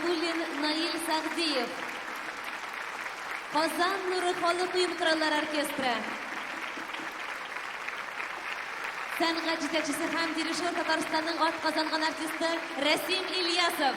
Гыйбадуллин Наил Сәгъдиев. Казан нуры халык уен кораллары оркестры. Сәнгать җитәкчесе һәм дирижер Татарстанның атказанган артисты Рәсим Ильясов.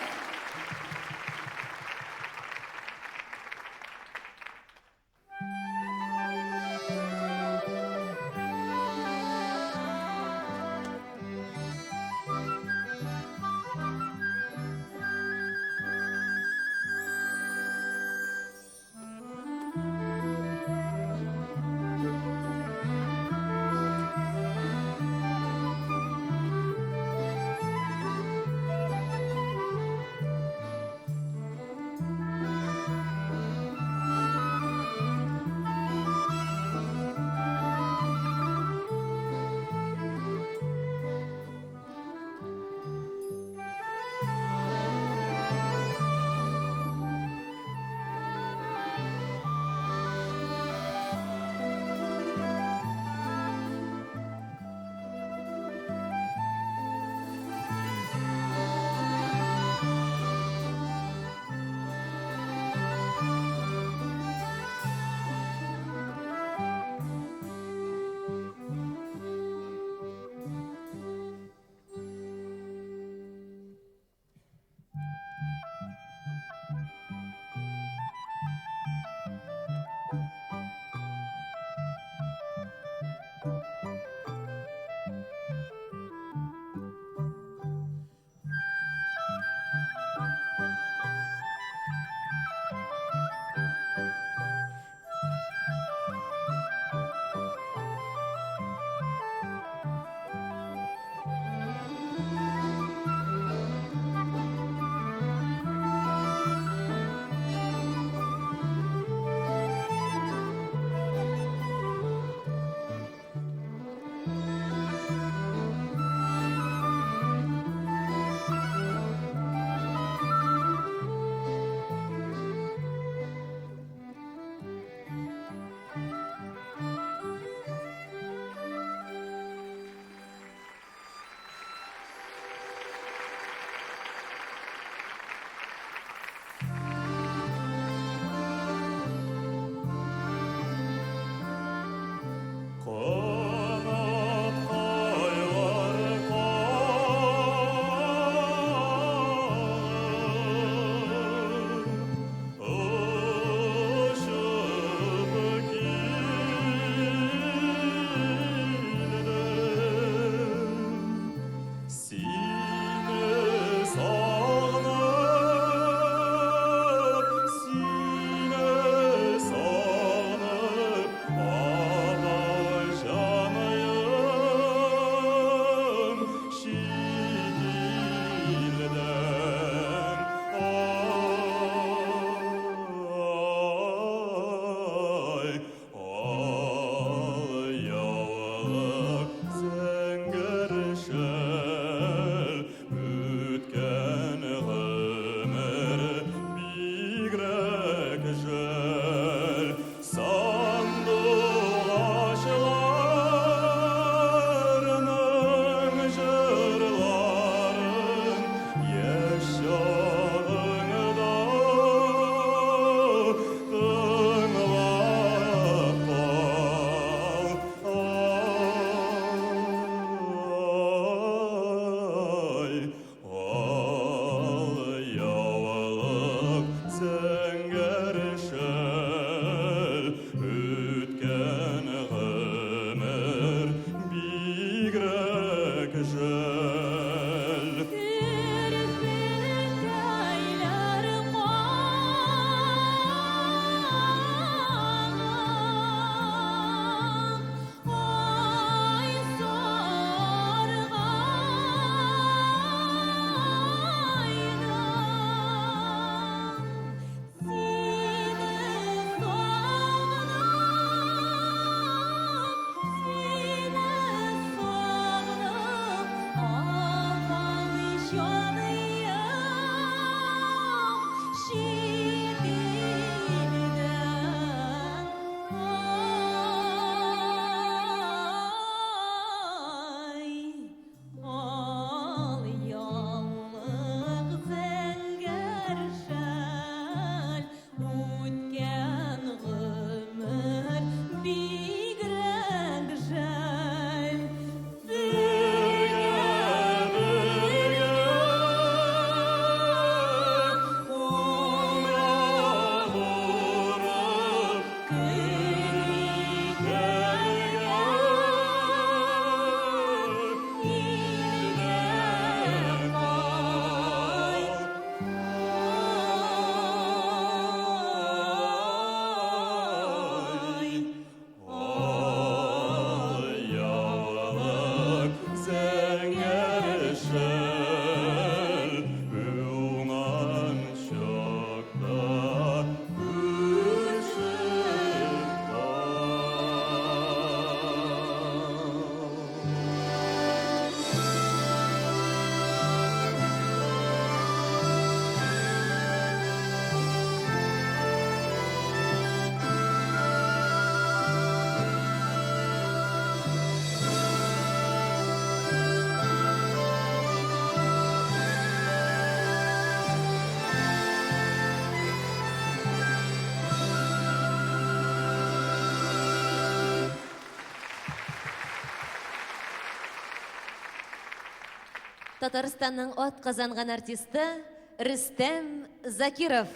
Татарстанның атказанган артисты Рөстәм Закиров.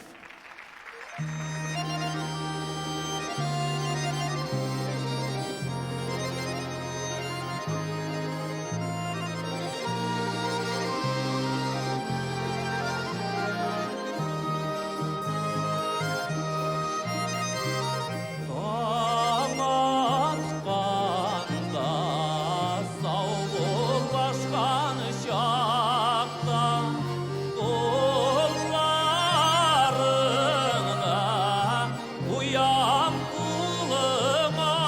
Таң атканда, саубуллашкан чакта, кулларыңны куям кулыма.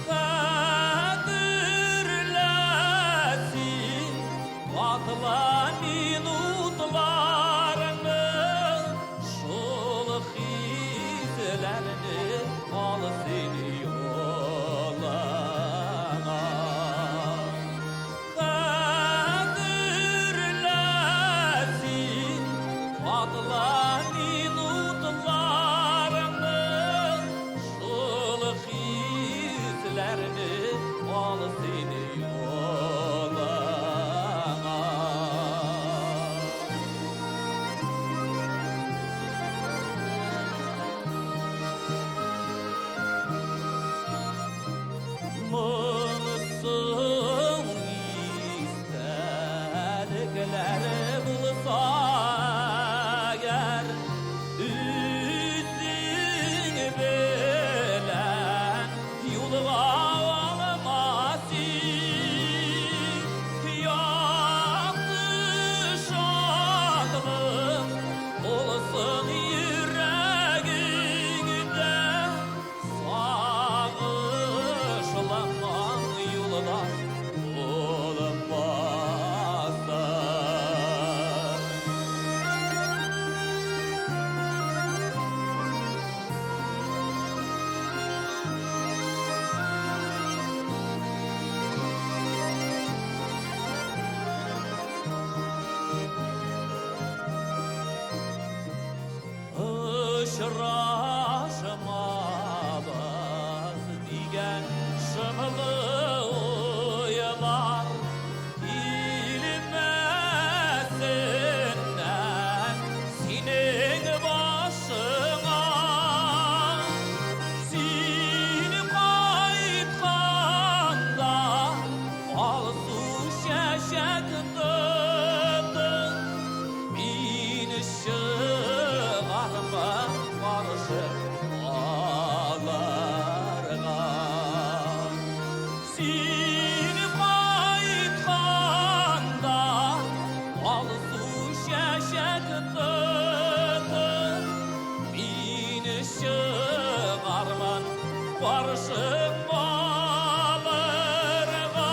Хәтерлә син татлы минутларны, шул хисләрне ал син юлыңа. Хәтерлә син татлы минутларны, шул хисләрне ал син юлыңа. Моңсың истәлекләр булса әгәр, үзең белән юлга алма син. Якты шатлык булсын йөрәгеңдә, сагышланган юлдаш булмаса. Очрашмабыз дигән шомлы уйлар килмәсеннәр синең башыңа. Син кайтканда алсу чәчәк тотып, мин чыгармын каршы аларга. Син кайтканда алсу чәчәк тотып, мин чыгармын каршы аларга.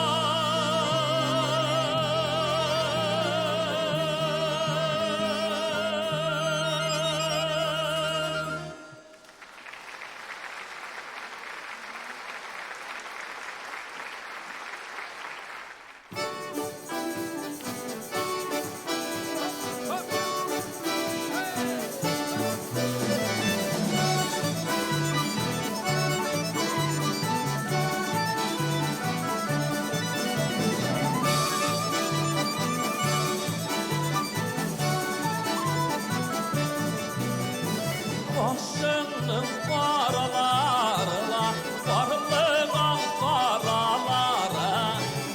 Башыңның караларына, карлыган каралары.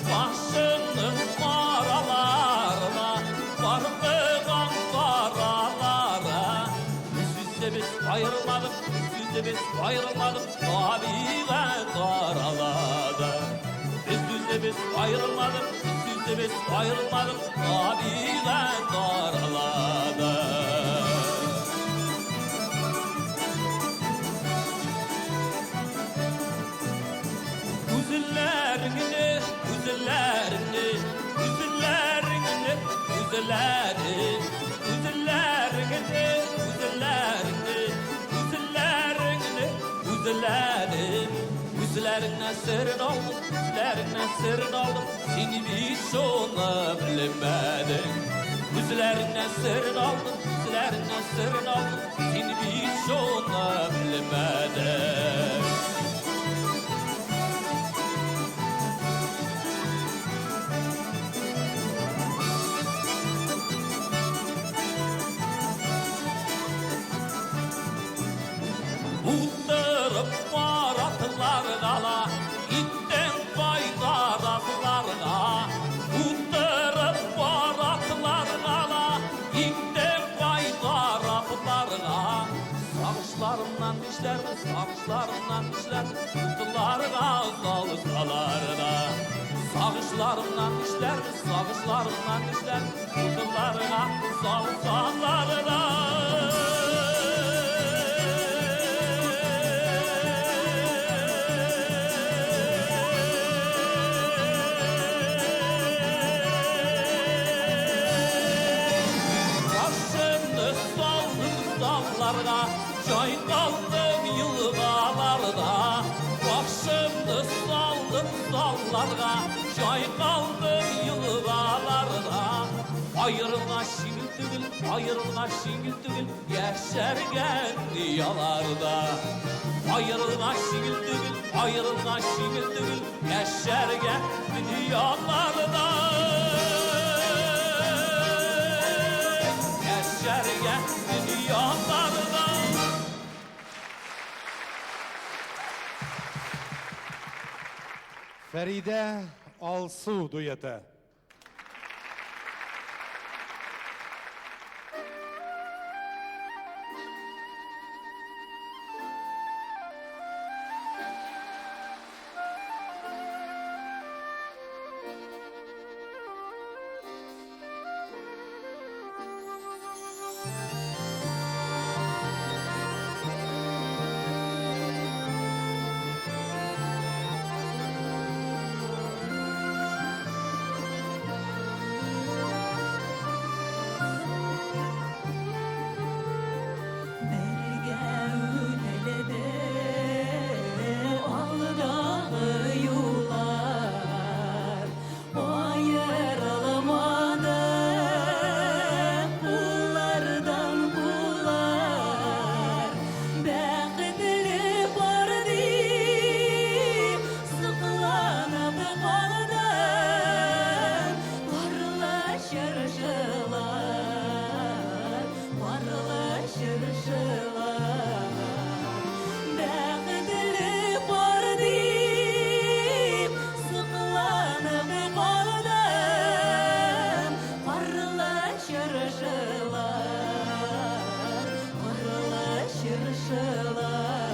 Башыңның караларына, карлыган каралары. Без үзебез аерылмадык, без үзебез аерылмадык, табигать аралады. Без үзебез аерылмадык, без үзебез аерылмадык, табигать аралады. Күзләреңне, күзләреңне, күзләреңне, күзләрең, күзләреңне, күзләреңне, күзләреңне, күзләрең. Күзләреңнән серен алдым, күзләреңнән серен алдым, син бит шуны белмәдең. Күзләреңнән серен алдым, күзләреңнән серен алдым, син бит шуны белмәдең. атларга ла, Иттең кайда атларга? Утырып бар атларга ла, Иттең кайда атларга? Сагышларымнан нишләрмен, сагышларымнан нишләрмен, Утларга салсалар да. Сагышларымнан нишләрмен, сагышларымнан нишләрмен, Утларга салсалар да. Башымны салдым тауларга, Чайкалдым елгаларда. Башымны салдым тауларга, Чайкалдым елгаларда. Аерылгач җиңел түгел, аерылгач җиңел түгел, Яшәргә дөньяларда. Аерылгач җиңел түгел, аерылгач җиңел түгел, Яшәргә дөньяларда. Яшәргә дөньяларда. Фәридә Алсу дуэты. Бергә үтелде алдагы юллар, Аерылмады куллардан куллар. Бәхетле пар дип сокланып калдым. Парлы чыршылар, парлы чыршылар. Бәхетле пар дип сокланып калдым. Парлы чыршылар, парлы чыршылар.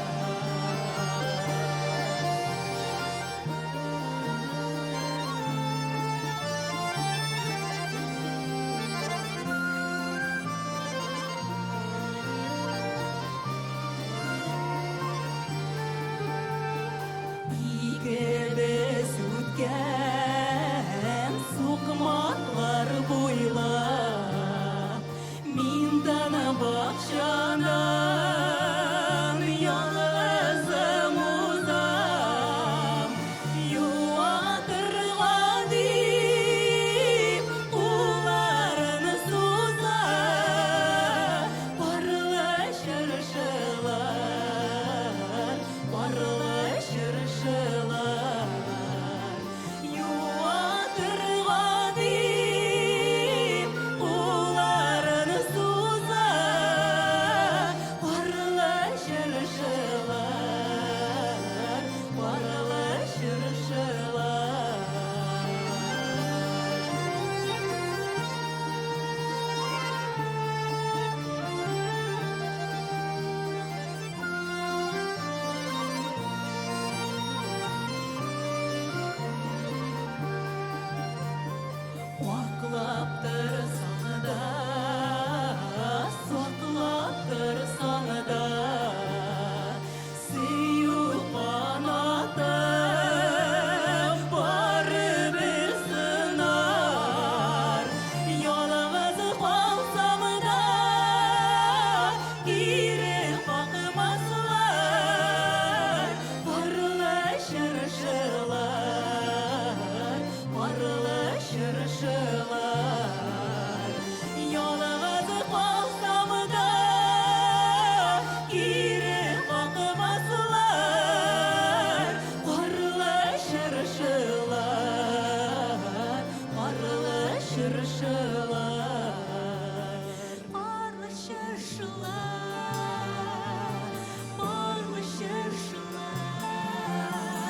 Икебез үткән сукмаклар буйлап, Мин тана бакчадан ялгызым узам. Юатырга дип кулларын суза, Парлы чыршылар, парлы чыршылар. Юатырга дип кулларын суза, Парлы чыршылар, парлы чыршылар. Аклап торсаң да, саклап торсаң да, Сөю канаты барыбер сынар. Ялгыз калсам да, кире какмаслар. Парлы чыршылар, парлы чыршылар. Ялгыз калсам да, кире какмаслар. Парлы чыршылар, парлы чыршылар. Парлы чыршылар, парлы чыршылар.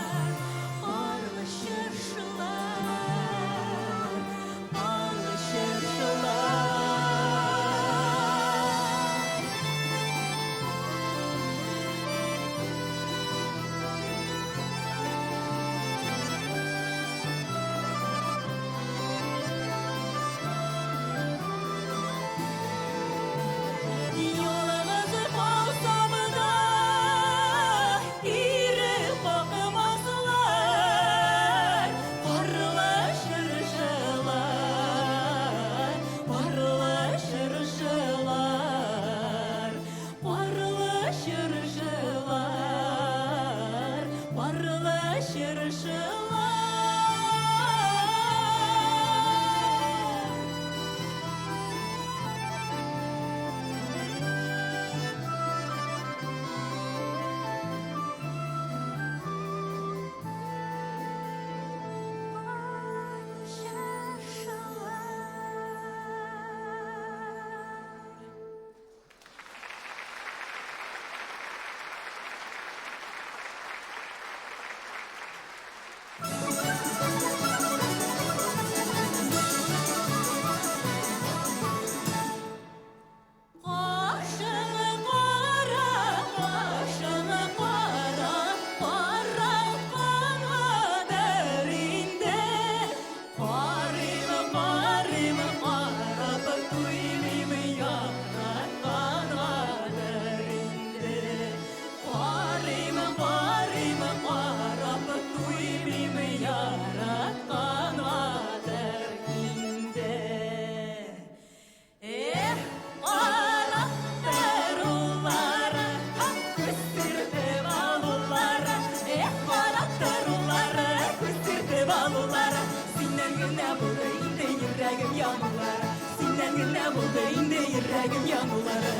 алулары. Синнән генә булды инде йөрәгем янулары. Синнән генә булды инде йөрәгем янулары.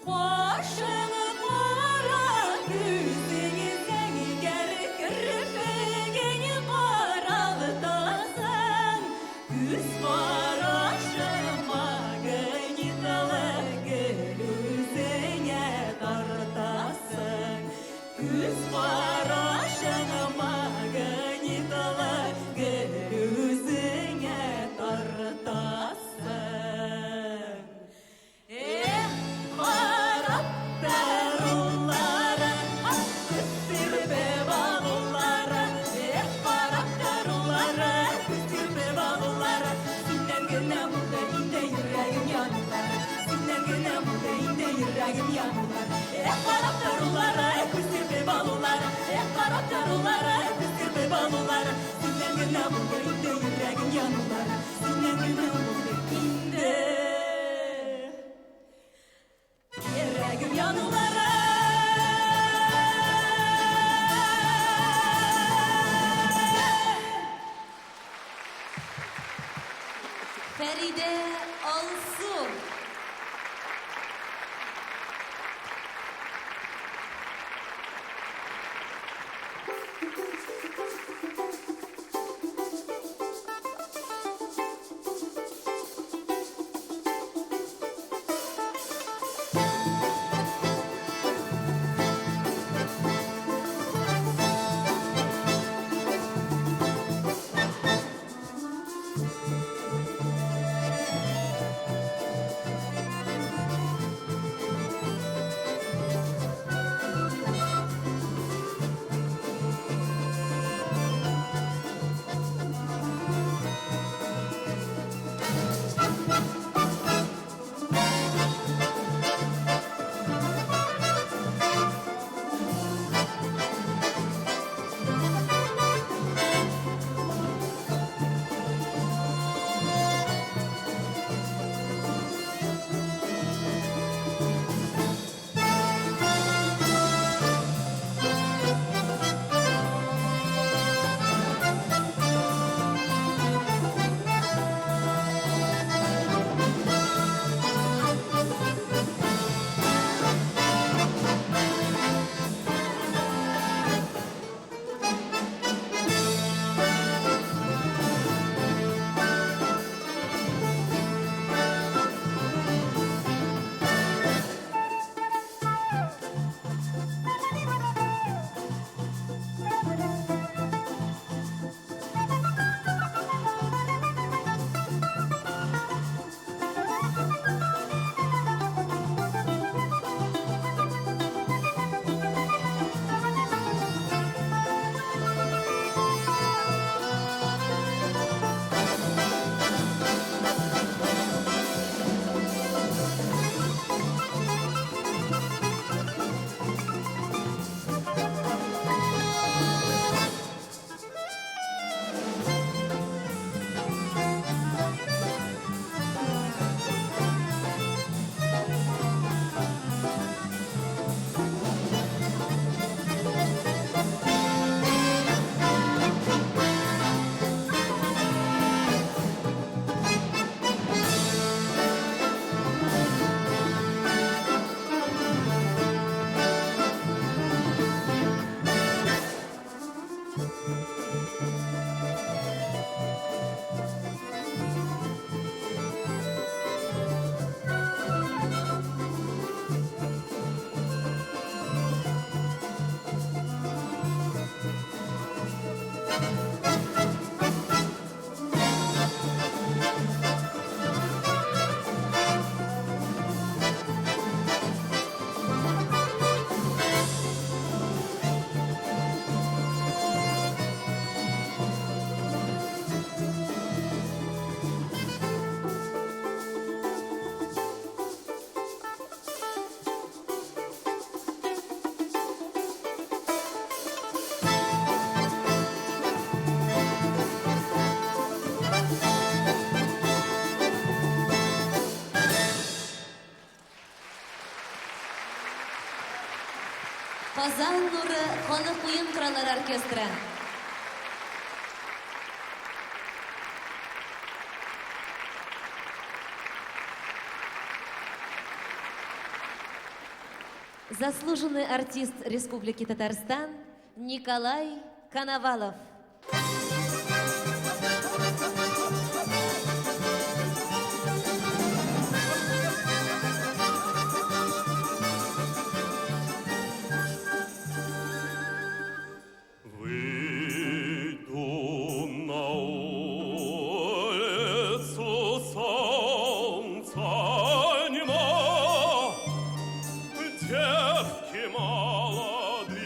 Кашың кара, күзең зәңгәр, керфегең каралтасың. Күз карашы магнитлы, гел үзеңә тартасың. Күз карашың магнитлы, гел үзеңә тартасың. Эх, карап торулары, ах, күз сирпеп алулары. Эх, карап торулары, күз сирпеп алулары. Синнән генә булды инде йөрәгем янулары. Синнән генә булды инде йөрәгем янулары. Эх, карап торулары, күз сирпеп алулары. Эх, карап торулары, күз сирпеп алулары. Синнән генә булды инде йөрәгем янулары. Синнән генә булды инде йөрәгем янулары. Фәридә Алсу. Казан нуры халык уен кораллары оркестры. Заслуженный артист Республики Татарстан Николай Коновалов. Выйду на улицу, солнца нема, девки молодые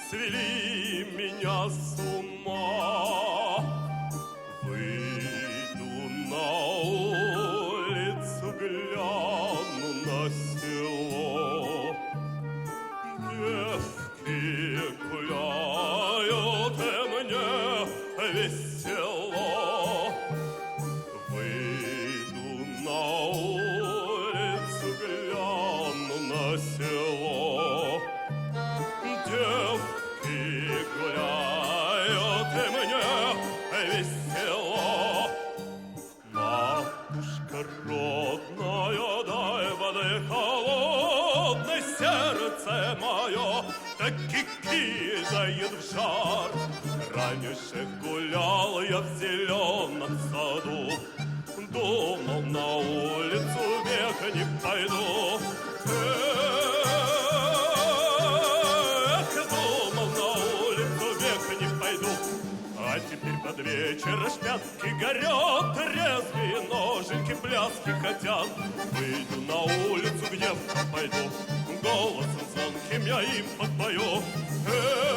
свели меня с ума. Выйду на улицу, гляну на село. Девки гуляют, и мне весело. Выйду на улицу, гляну на село. Девки гуляют, и мне весело. Матушка родная, дай воды холодной, сердце мое так и кидает в жар. Раньше гулял я в зеленом саду, думал, на улицу век не пойду. Эх, думал, на улицу век не пойду. А теперь под вечер аж пятки горят, резвые ноженьки пляски хотят. Выйду на улицу, к девкам пойду, голосом звонким я им подпою. Эй,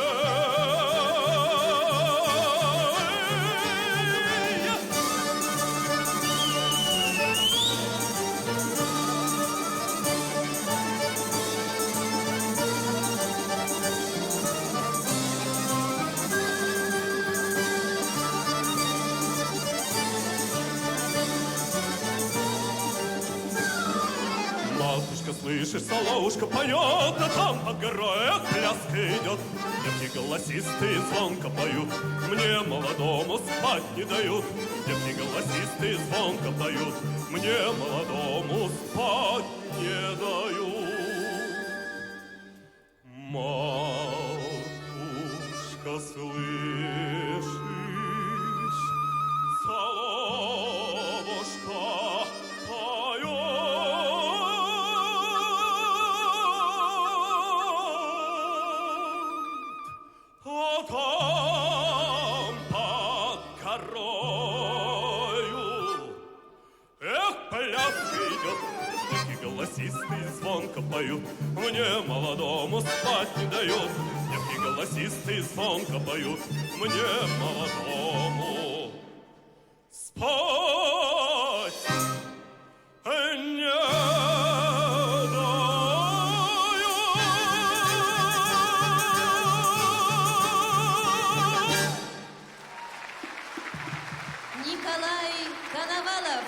Матушка, слышишь, соловушка поет, а там под горой эх, пляска идет. Девки голосистые звонко поют, мне молодому спать не дают. Девки голосистые звонко поют, мне молодому спать не дают. Матушка, слышишь, соловушка поет, а там под горою, эх, пляска идет, девки голосистые звонко поют, мне молодому спать не дают. Девки голосистые звонко поют, мне молодому спать не дают. Николай Коновалов.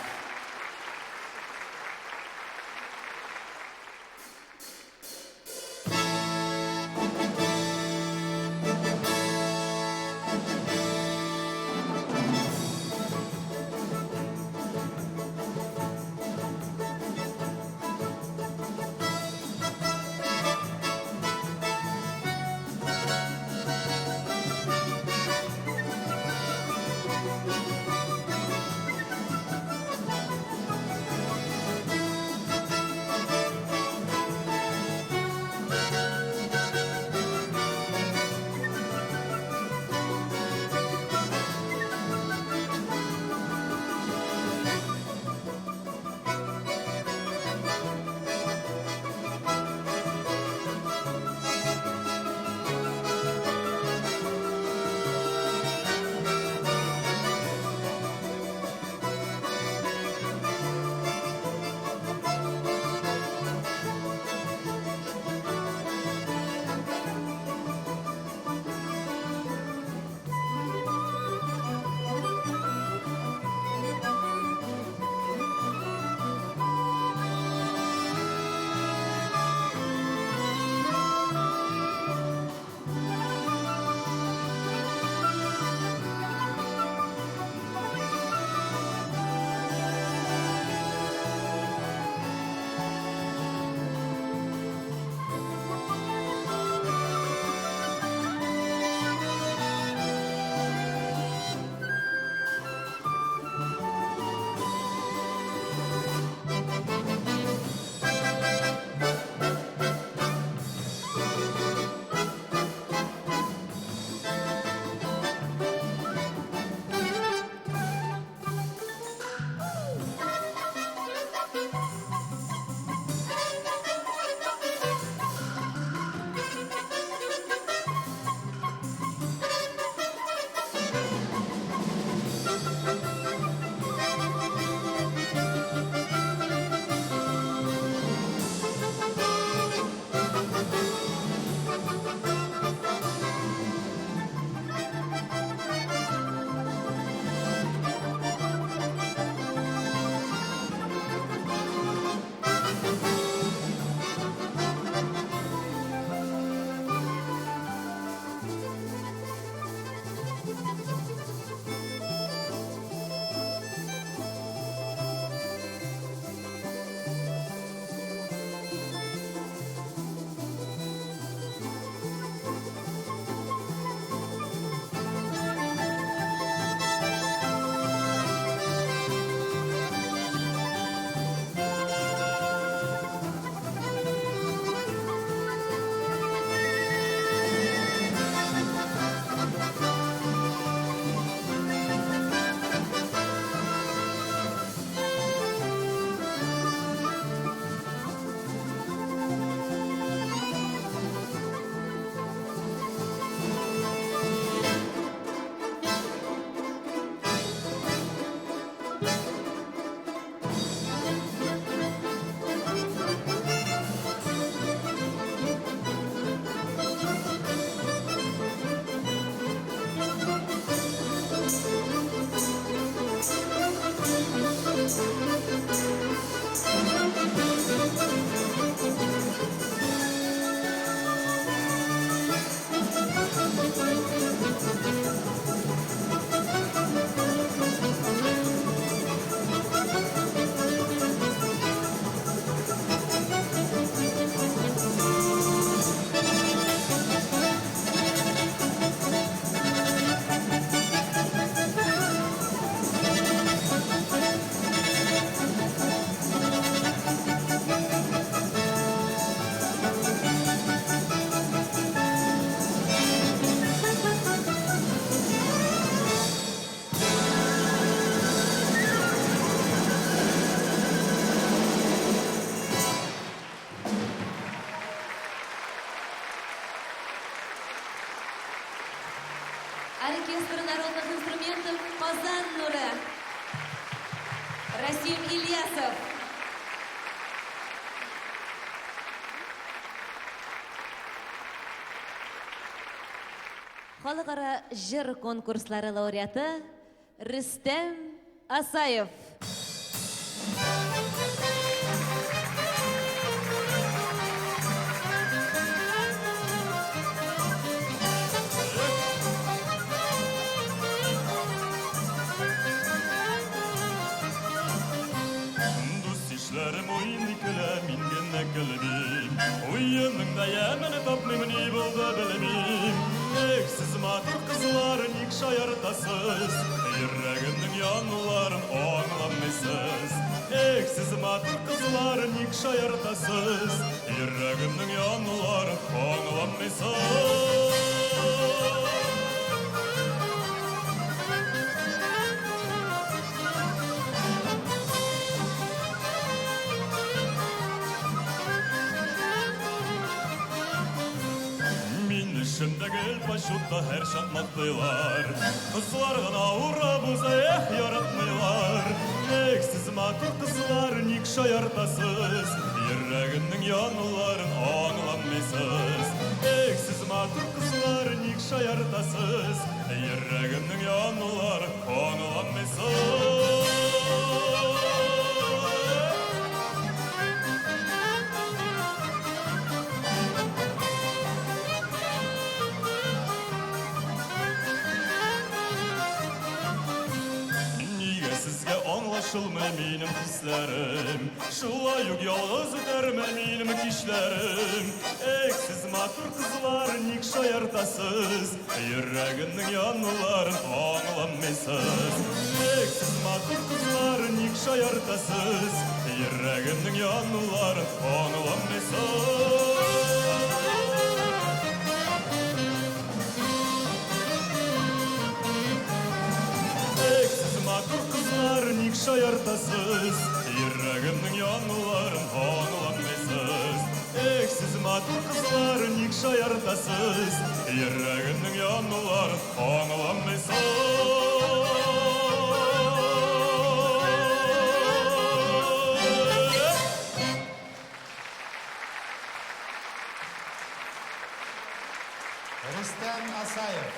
оркестр народных инструментов Казан нуры. Расим Ильясов. Халыкара җыр конкурслары лауреаты Рөстәм Асаев. Дус-ишләрем уйный көлә, мин генә көлмим. Уенның да ямен тапмыйм, ни булды белмим. Эх, сез матур кызлар, ник шаяртасыз? Йөрәгемнең януларын аңламыйсыз. Эх, сез матур кызлар, ник шаяртасыз? Йөрәгемнең януларын аңламыйсыз. Мин эшемдә гел почетта һәрчак мактыйлар. Кызлар гына урап уза, эх, яратмыйлар. Эх, сез матур кызлар, ник шаяртасыз? Йөрәгемнең януларын аңламыйсыз. Эх, сез матур кызлар, ник шаяртасыз? Йөрәгемнең януларын аңламыйсыз. Нигә сезгә аңлашылмый минем хисләрем? Шулай ук ялгыз үтәрме минем кичләрем? Эх, сез матур кызлар, ник шаяртасыз? Йөрәгемнең януларын аңламыйсыз. Эх, сез матур кызлар, ник шаяртасыз? Йөрәгемнең януларын аңламыйсыз. Эх, сез матур кызлар, ник шаяртасыз? Йөрәгемнең януларын аңламыйсыз. Эх, сез матур кызлар, ник шаяртасыз? Йөрәгемнең януларын аңламыйсыз. Рөстәм Асаев.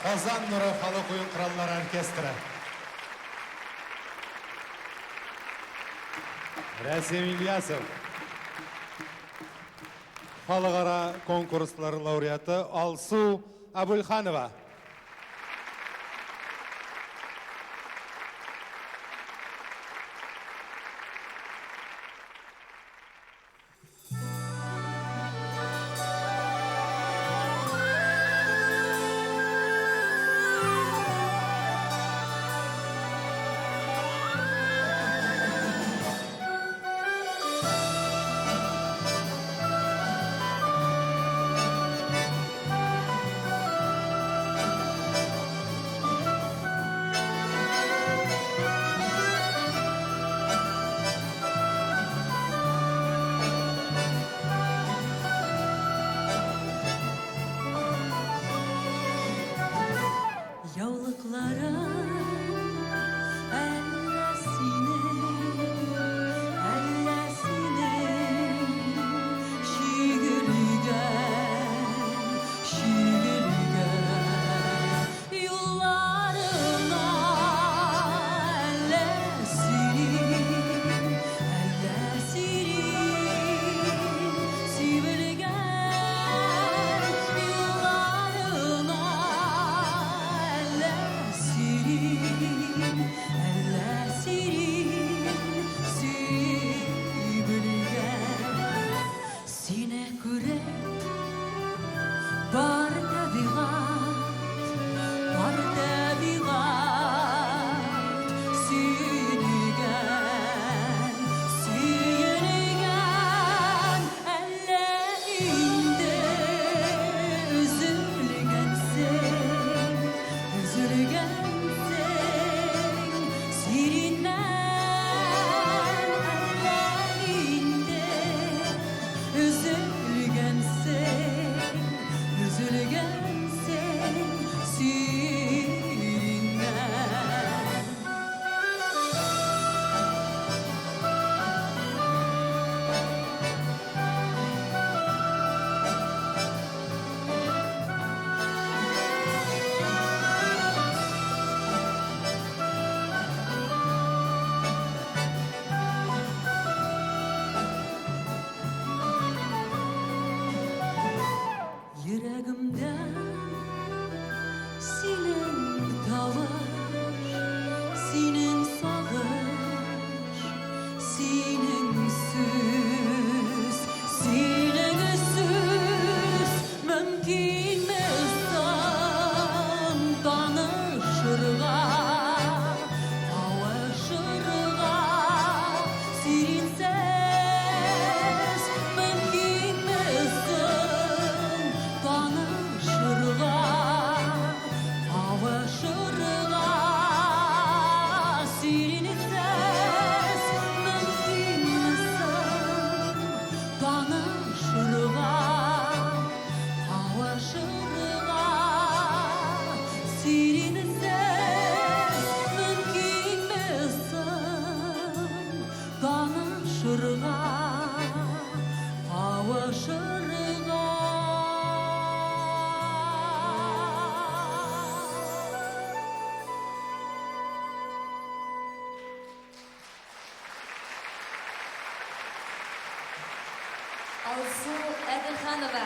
Казан нуры халык уен кораллары оркестры. Рәсим Ильясов. Халыкара конкурслар лауреаты Алсу Абульханова. Яулыкларың әллә синең, әллә синең чигелгән, чигелгән юлларыңа, әллә синең, әллә синең сибелгән юлларыңа, әллә синең, әллә синең сибелгән. Сине күреп, бар табигать, бар табигать сөенгән, сөенгән. Әллә инде өзелгәнсең, өзелгәнсең сиреннән, әллә инде өзелгәнсең, өзелгәнсең сиреннән. Йөрәгемдә синең тавыш, синең сагыш, синең сүз, синең сүз. Мөмкинме соң танышырга, кавышырга синсез? Мөмкинме соң танышырга, кавышырга синсез? Мөмкинме соң танышырга, кавышырга синсез? Мөмкинме соң танышырга, кавышырга? Алсу Әділханова.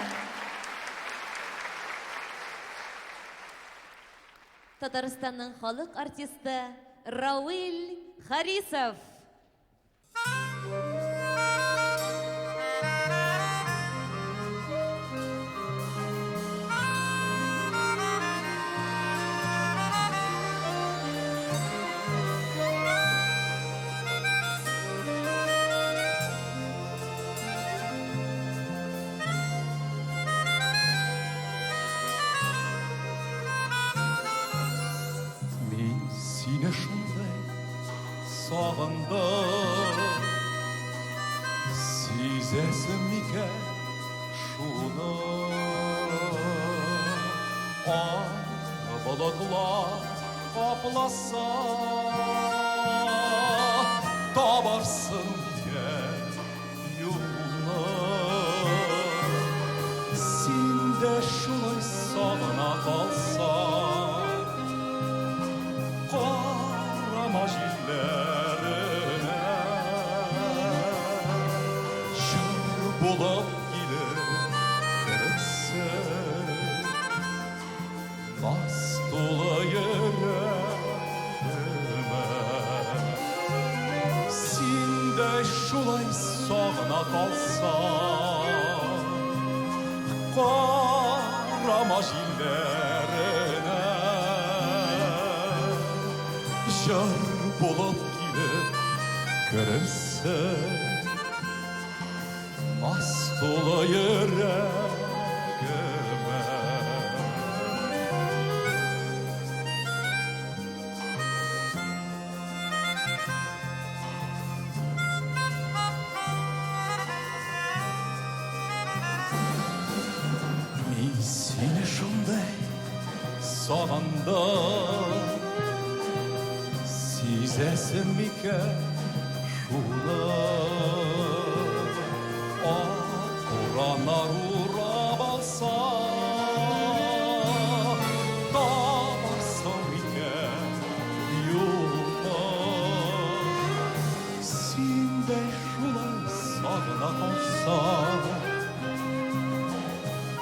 Татарстанның халык артисты Рауил Харисов. Мин сине шундай сагындым, Сизәсең микән шуны? Ак болытлар капласа, Табарсың микән юлны? Син дә шулай сагына калсаң. булып килеп керерсең. Наз тулы йөрәгемә. Син дә шулай сагына калсаң, Карама җилләренә. Җыр булып килеп керерсең. Наз тулы йөрәгемә. Мин сине шундай сагындым. Сизәсең микән шуны? Ак бураннар урап алса, табарсың микән юлны? Син дә шулай сагына калсаң,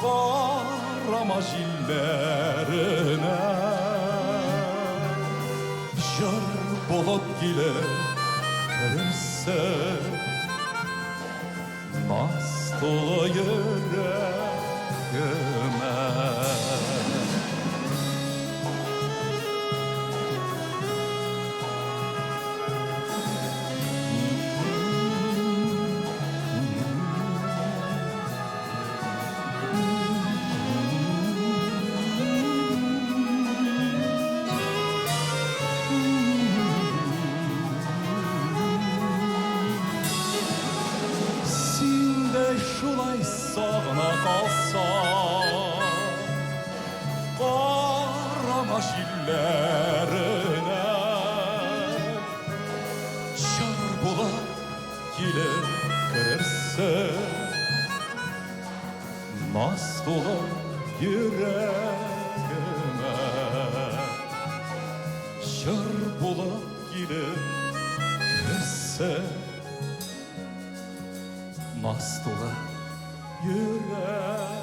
Карама җилләренә. Җыр булып килеп керерсең. Наз тулы йөрәгемә. Син дә шулай сагына калсаң, Карама җилләренә. Җыр булып килеп керерсең. Наз тулы йөрәгемә. Җыр булып килеп керерсең. Наз тулы йөрәгемә.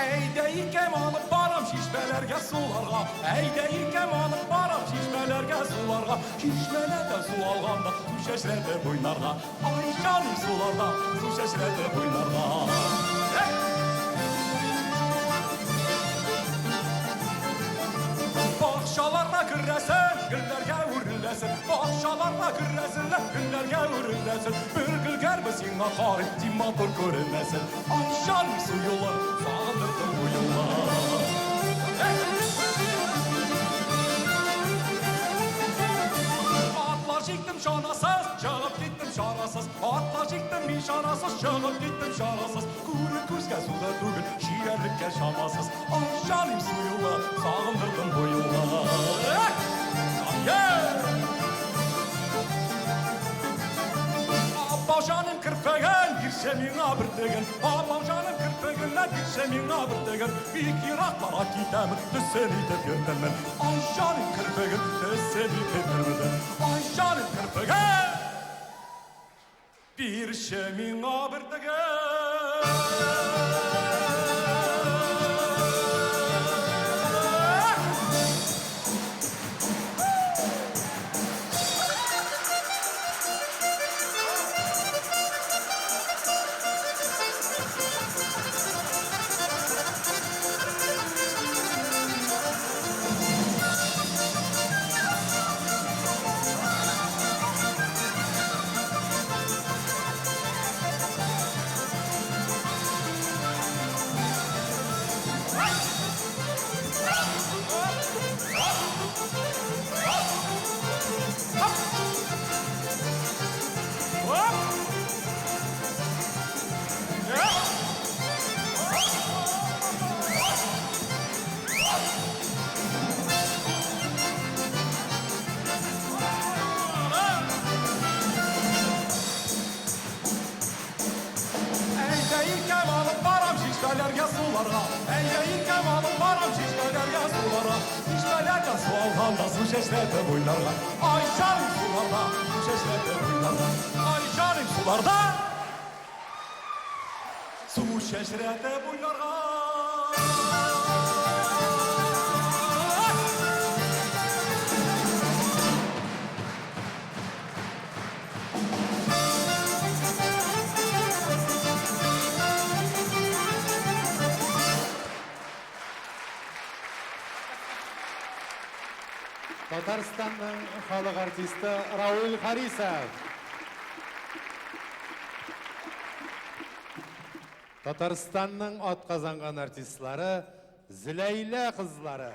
Әйдә иркәм алып барам чишмәләргә суларга. Әйдә иркәм алып барам чишмәләргә суларга. Чишмәләрдә су алганда су чәчрәтеп уйнарга. Ай җаным суларда су чәчрәтеп уйнарга. Бакчаларда керәсен, гөлләргә үреләсен. Бакчаларда керәсен, гөлләргә үреләсен. Бер гөлгәрме сиңа карый, син матур күренәсен. Ай җаным су юлы, сагындырдың бу юлы. Атлар җиктем чанасыз, чыгып киттем чарасыз. Атлар җиктем мин чанасыз, чыгып киттем чарасыз. Күрер күзгә су да түгел, чиярлеккә чамасыз. Ай җаным су юлы, сагындырдың бу юлы. Апау җаным керфеген, бирче миңа бөртеген. Апау җаным керфегеннән бирче миңа бөртеген. Бик еракларга китәмен, төсен итеп йөртермен. Ай җаным керфеген, төсен итеп йөртермен. Ай җаным керфеген, бирче миңа бөртеген. суларга. Әйдә иркәм алып барам чишмәләргә суларга. Чишмәләрдә су алганда су чәчрәтеп уйнарга. Ай җаным суларда, су чәчрәтеп уйнарга. Ай җаным суларда, су чәчрәтеп уйнарга. Татарстанның халык артисты Рауль Харисов. Татарстанның атказанган артистлары Зөләйлә кызлары.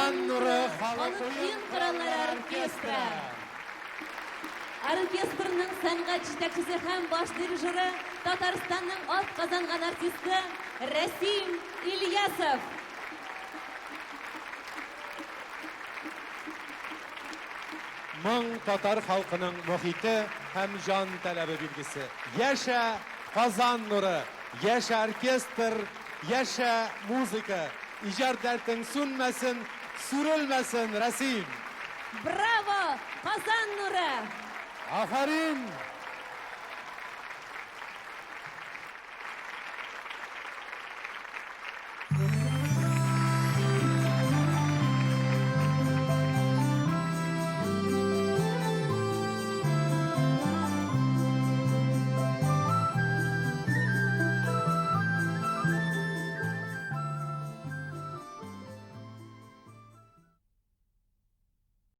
Казан нуры халык халык уен кораллары оркестры. Оркестрның сәнгать җитәкчесе һәм баш дирижеры Татарстанның атказанган артисты Рәсим Ильясов. Моң татар халкының мохите һәм җан таләбе билгесе. Яшә Казан нуры, яшә оркестр, яшә музыка. Иҗат дәртең сүнмәсен, сүрелмәсен, Рәсим! Браво, Казан нуры! Афәрин!